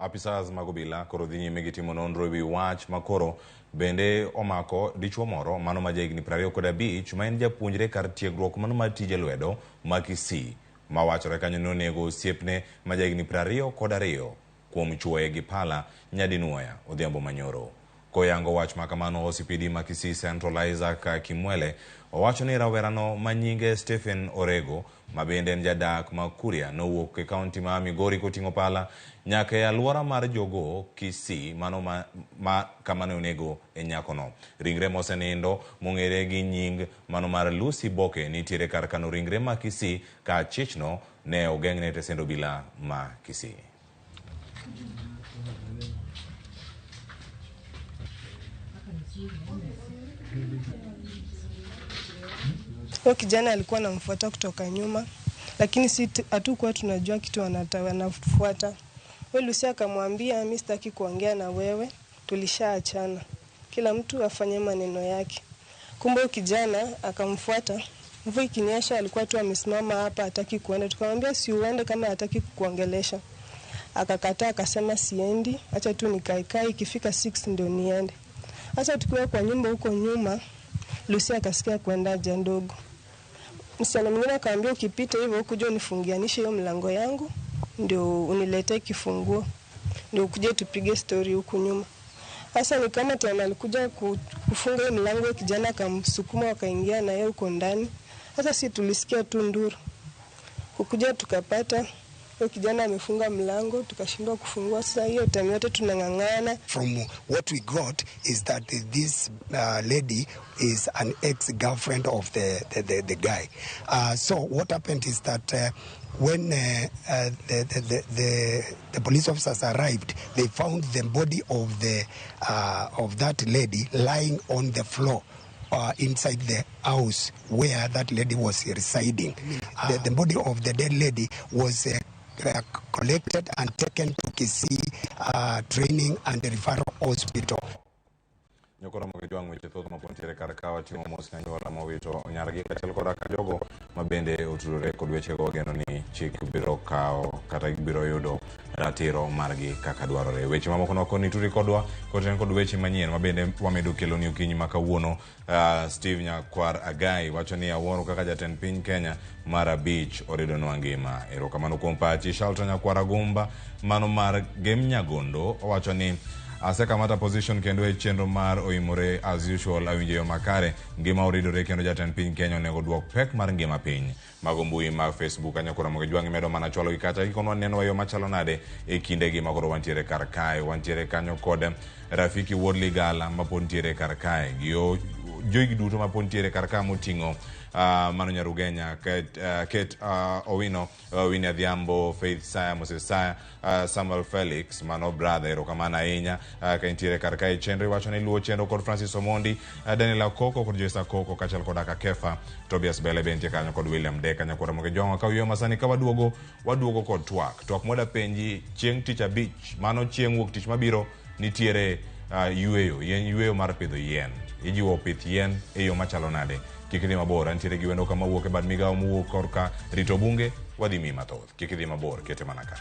Apisas mag obila koro dhi nyime gi timo nonro ewi wach ma koro bende omako dichuo moro mano ma jahigni 25 ma en japuonjre kar tiegruok mano mar tije lwedo ma Kisii ma wachore kanyo ni onego osiepne ma jahigni 22 kuom chuoye gi pala nyadinuoya odhiambo manyoro. Koyango wach ma kamano, OCPD ma Kisii Central Isaac Kimwele owacho ni rawerano ma nyinge Stephen Orego ma bende en jadak ma Kuria nowuok e kaunti ma Migori koting'o pala nyaka e alwora mar Jogoo Kisii mano ma kama ne onego e nyakono. Ringre mosenindo mong'ere gi nying mano mar Lucy Boke nitiere kar kano ringre ma Kisii ka chichno ne ogeng'ne tesend obila ma Kisii. Huyo kijana alikuwa anamfuata kutoka nyuma, lakini si hatukuwa tunajua kitu anafuata. Huyo Lucy akamwambia, mimi sitaki kuongea na wewe, tulishaachana, kila mtu afanye maneno yake. Kumbe huyo kijana akamfuata. Mvua ikinyesha alikuwa tu amesimama hapa, hataki kuenda. Tukamwambia si uende kama hataki kukuongelesha. Akakataa, akasema siendi, acha tu nikae kae, ikifika 6 ndio niende. Sasa tukiwa kwa nyumba huko nyuma, Lucy akasikia kwenda haja ndogo. Msichana mwingine akamwambia ukipita hivyo kuja unifungianishe hiyo mlango yangu ndio uniletee kifunguo ndio ukuje tupige story huku nyuma. Sasa ni kama tena alikuja kufunga hiyo mlango, kijana akamsukuma wakaingia na yeye huko ndani. Sasa si tulisikia tu nduru. Kukuja tukapata huyo kijana amefunga mlango, tukashindwa kufungua. Sasa hiyo time yote tunang'ang'ana. From what we got is that this lady is an ex-girlfriend of the guy. So what happened is that when the police officers arrived, they found the body of that lady lying on the floor inside the house where that lady was residing. The body of the dead lady was collected and taken to Kisii Training and Referral Hospital. Nyokoro mag jwang' weche thoth ma pod nitiere kar ka wating'o mos ne anyuola mowito nyargi kaachiel koda ka jogo ma bende otudore kod wechego geno ni chik biro kawo kata gibiro yudo ratiro margi kaka dwarore. Weche mamoko noko ni turi kodwa koten kod weche manyien ma bende wamedo keloni okinyi ma kawuono. Steve Nyakwar Agai wacho ni awuoro kaka jatend piny Kenya mar abich oridonwa ngima. Erokamano kuom pachi. Shalton Nyakwar Agumba mano mar Gem Nyagondo owacho ni asekamata position kendo e chenro mar oimore as usual awinjo yo makare ngima oridore kendo jatend piny Kenya onego duok pek mar ngima piny. Mago mbui mag Facebook kanyo koro Ramogi Jwang' imedo mana chwalo gi kacha gikonwa neno yo machalo nade e kindegi ma koro wantiere kar kae. Wantiere kanyo kod Rafiki Wuod Ligala ma pod ntiere kar kae gi joigi duto ma pod ntiere kar ka moting'o mano Nyarugenya, Kate Owino, Winnie Adhiambo, Faith Saya, Moses Saya, Samuel Felix, mano brother, erokamano ahinya ka intiere kar kae. Chenro iwacho ni luwo chenro kod Francis Omondi, Daniel Akoko kod Joyce Akoko kaachiel kod Aka Kefa, Tobias Bele be nitie kanyo kod William Deka. Nyakwar Ramogi Jwang' ka wiyo masani ka waduogo waduogo kod twak. Twak mwada penji chieng' tich abich, mano chieng' wuok tich mabiro nitiere yweyo, yien yweyo mar pidho yien. Ijiwo pith yien e yo machalo nade? Kik idhi mabor, antiere gi wendo kama wuok e bad migawo mowuok korka rito bunge, wadhi miyi mathoth. Kik idhi mabor, kete mana ka.